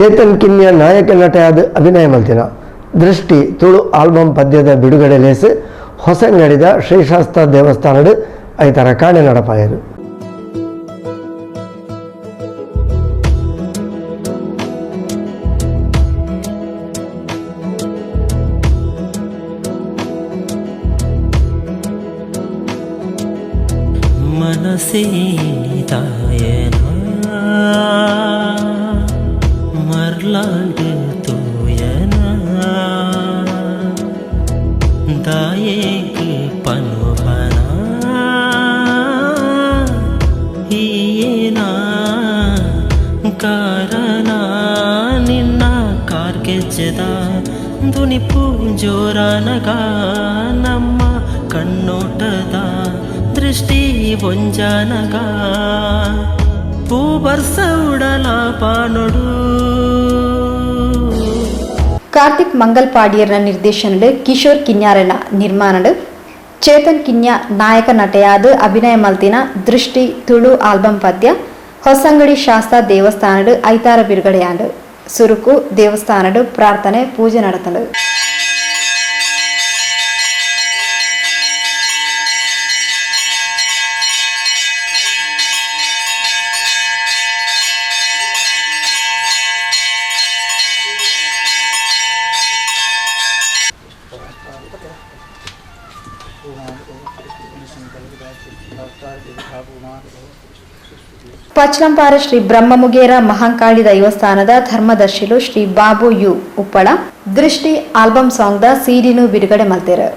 Chetan Kinya ನಾಯಕ ನಟೆಯಾದ ಅಭಿನಯ ಮಲ್ತಿನ ದೃಷ್ಟಿ ತುಳು ಆಲ್ಬಮ್ ಪದ್ಯದ ಬಿಡುಗಡೆ ಲೇಸ್ ಹೊಸಂಗಡಿದ ಶ್ರೀಶಾಸ್ತ್ರ ದೇವಸ್ಥಾನಡ್ ಐತರ ಕಾಣೆ ನಡಪಾಯರು. ಮನಸೇನಿದಾಯನ ಮರ್ಲಾಂಡ್ ತೋಯನ ದಾಯೇಗ್ ಪನುವನ ಈಯೇನ ಕಾರಣ ನಿನ್ನ ಕಾರ್ಗೆಜ್ಜದ ದುನಿಪು ಜೋರಾನಗ ನಮ್ಮ ಕಣ್ಣೋಟದ ದೃಷ್ಟಿ ಒಂಜಾನಗ ಪೂಬರ್ಸ ಉಡಲ ಪಾನೊಡು. ಕಾರ್ತಿಕ್ ಮಂಗಲ್ ಪಾಡಿಯರ್ನ ನಿರ್ದೇಶನಡ್, ಕಿಶೋರ್ ಕಿನ್ಯಾರನ ನಿರ್ಮಾಣಡ್, ಚೇತನ್ ಕಿನ್ಯಾ ನಾಯಕ ನಟೆಯಾದ ಅಭಿನಯ ಮಲ್ತಿನ ದೃಷ್ಟಿ ತುಳು ಆಲ್ಬಮ್ ಪದ್ಯ ಹೊಸಂಗಡಿ ಶಾಸ್ತಾ ದೇವಸ್ಥಾನಡ್ ಐತಾರ ಬಿರುಗಡೆಯಾಂಡ್. ಸುರುಕು ದೇವಸ್ಥಾನಡ್ ಪ್ರಾರ್ಥನೆ ಪೂಜೆ ನಡತಂಡು. ಪಚ್ಲಂಪಾರ ಶ್ರೀ ಬ್ರಹ್ಮಮುಗೇರ ಮಹಾಂಕಾಳಿ ದೈವಸ್ಥಾನದ ಧರ್ಮದರ್ಶಿಲು ಶ್ರೀ ಬಾಬು you Uppala ದೃಷ್ಟಿ ಆಲ್ಬಮ್ ಸಾಂಗ್ the ಸಿಡಿನು ಬಿಡುಗಡೆ ಮಲ್ತೆರು.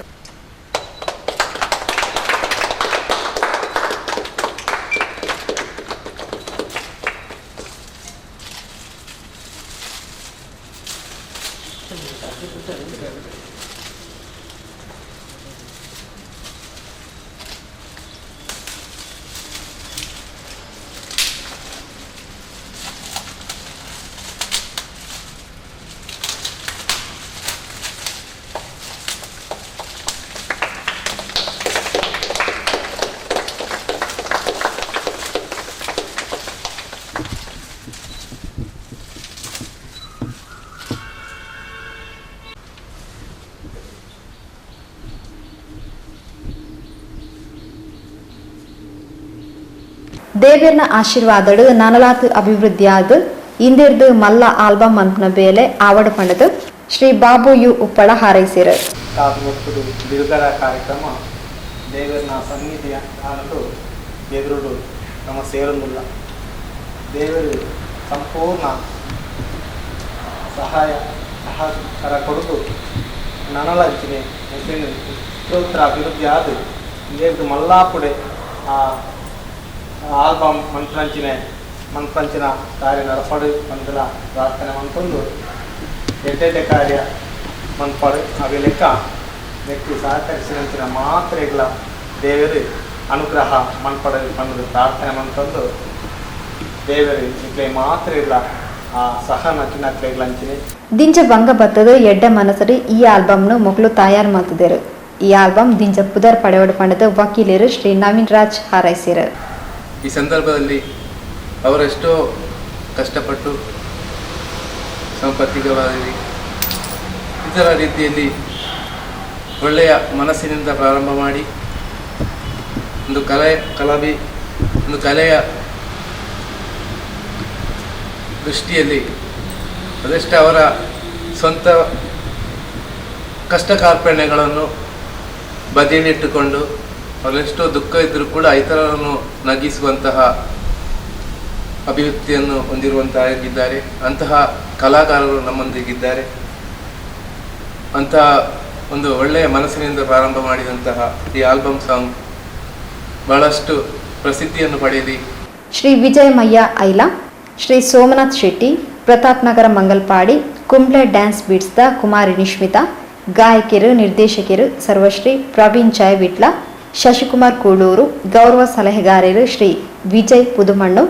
ದೇವೆರ್ನ ಆಶೀರ್ವಾದಡು ನನಲಾತ್ ಅಭಿವೃದ್ಧಿಯಾದ ಇಂದಿರ್ದು ಮಲ್ಲ ಆಲ್ಬಮ್ ಮನ್ಪುನ ಬೇಲೆ ಆವಡ್ ಪಂಡದು ಶ್ರೀ ಬಾಬು you Uppala ಹಾರೈಸಿರು. ಕಾದುಗೊತ್ತುಡು ಬಿಡುಗಡೆ ಕಾರ್ಯಕ್ರಮ ದೇವರನ ಸನ್ನಿಧಿಯ ಆನಂದು ಎದುರುಡು ನಮ್ಮ ಸೇರೊಂದುಲ್ಲ. ದೇವರು ಸಂಪೂರ್ಣ ಸಹಾಯ ಸಹಕಾರ ಕೊಡುದು ನನಲಂಚಿನೆ ಸ್ತೋತ್ರ ಅಭಿವೃದ್ಧಿ ಆದ ದೇವ್ರ ಮಲ್ಲಾಪುಡೆ ಆ ಆಲ್ಬಮ್ ಮನ್ಪಂಚಿನೆ ಮನ್ಪಂಚಿನ ಕಾರ್ಯ ನಡಪಡು ಪಂದಲ ಪ್ರಾರ್ಥನೆ ಮಂತೊಂದು ಎಡ್ಡೆಡ್ಡೆ ಕಾರ್ಯ ಮನ್ಪಾಡು. ಅವೆ ಲೆಕ್ಕ ವ್ಯಕ್ತಿ ಸಹಕರಿಸಿದಂಚಿನ ಮಾತ್ರೆಗಳ ದೇವರು ಅನುಗ್ರಹ ಮನ್ಪಡ ಪಂದು ಪ್ರಾರ್ಥನೆ ಮಂತೊಂದು ದೇವರು ಇಕ್ಲೆ ಮಾತ್ರೆಗಳ ಆ ಸಹನ ಚಿನ್ನಕ್ಲೆಗ್ಲಂಚಿನೆ. ದಿಂಜ ಬಂಗ ಬತ್ತದ ಎಡ್ಡೆ ಮನಸಡು ಈ ಆಲ್ಬಮ್ನು ಮೊಕಲು ತಯಾರು ಮಲ್ತದೇರು. ಈ ಆಲ್ಬಮ್ ದಿಂಜ ಪುದರ್ ಪಡೆವಡು ಪಂಡದು ವಕೀಲರು ಶ್ರೀ ನವೀನ್ ರಾಜ್ ಹಾರೈಸಿರು. ಈ ಸಂದರ್ಭದಲ್ಲಿ ಅವರೆಷ್ಟೋ ಕಷ್ಟಪಟ್ಟು ಸಾಂಪತ್ತಿಕವಾಗಿ ಇತರ ರೀತಿಯಲ್ಲಿ ಒಳ್ಳೆಯ ಮನಸ್ಸಿನಿಂದ ಪ್ರಾರಂಭ ಮಾಡಿ ಒಂದು ಕಲೆ ಕಲಾಭಿ ಒಂದು ಕಲೆಯ ದೃಷ್ಟಿಯಲ್ಲಿ ಅದೆಷ್ಟೇ ಅವರ ಸ್ವಂತ ಕಷ್ಟ ಕಾರ್ಪಣ್ಯಗಳನ್ನು ಬದಿಯಲ್ಲಿಟ್ಟುಕೊಂಡು ಅವರೆಷ್ಟೋ ದುಃಖ ಇದ್ದರೂ ಕೂಡ ಇತರರನ್ನು ನಗಿಸುವಂತಹ ಅಭಿವ್ಯಕ್ತಿಯನ್ನು ಹೊಂದಿರುವಂತಹದ್ದಾಗಿದ್ದಾರೆ. ಅಂತಹ ಕಲಾಕಾರರು ನಮ್ಮೊಂದಿಗಿದ್ದಾರೆ. ಅಂತಹ ಒಂದು ಒಳ್ಳೆಯ ಮನಸ್ಸಿನಿಂದ ಪ್ರಾರಂಭ ಮಾಡಿದಂತಹ ಈ ಆಲ್ಬಮ್ ಸಾಂಗ್ ಬಹಳಷ್ಟು ಪ್ರಸಿದ್ಧಿಯನ್ನು ಪಡೆಯಲಿ. ಶ್ರೀ ವಿಜಯಮಯ್ಯ ಐಲಾ, ಶ್ರೀ ಸೋಮನಾಥ್ ಶೆಟ್ಟಿ, ಪ್ರತಾಪ್ ನಗರ ಮಂಗಲ್ಪಾಡಿ, ಕುಂಬ್ಳೆ ಡ್ಯಾನ್ಸ್ ಬೀಟ್ಸ್ದ ಕುಮಾರಿ ನಿಶ್ಮಿತಾ, ಗಾಯಕಿಯರು ನಿರ್ದೇಶಕಿಯರು ಸರ್ವಶ್ರೀ ಪ್ರವೀಣ್ ಜಯ ವಿಟ್ಲ, ಶಶಿಕುಮಾರ್ ಕೂಳೂರು, ಗೌರವ ಸಲಹೆಗಾರರು ಶ್ರೀ ವಿಜಯ್ ಪುದುಮಣ್ಣು,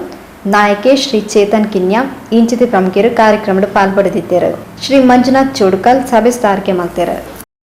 ನಾಯಕೆ ಶ್ರೀ ಚೇತನ್ ಕಿನ್ಯಾ ಇಂಚಿತಿ ಪ್ರಮುಖರು ಕಾರ್ಯಕ್ರಮದ ಪಾಲ್ಪಡೆದಿದ್ದರು. ಶ್ರೀ ಮಂಜುನಾಥ್ ಚೋಡ್ಕಲ್ ಸಭೆ ಸ್ಥಾರಿಕೆ ಮಾಡ್ತಾರೆ.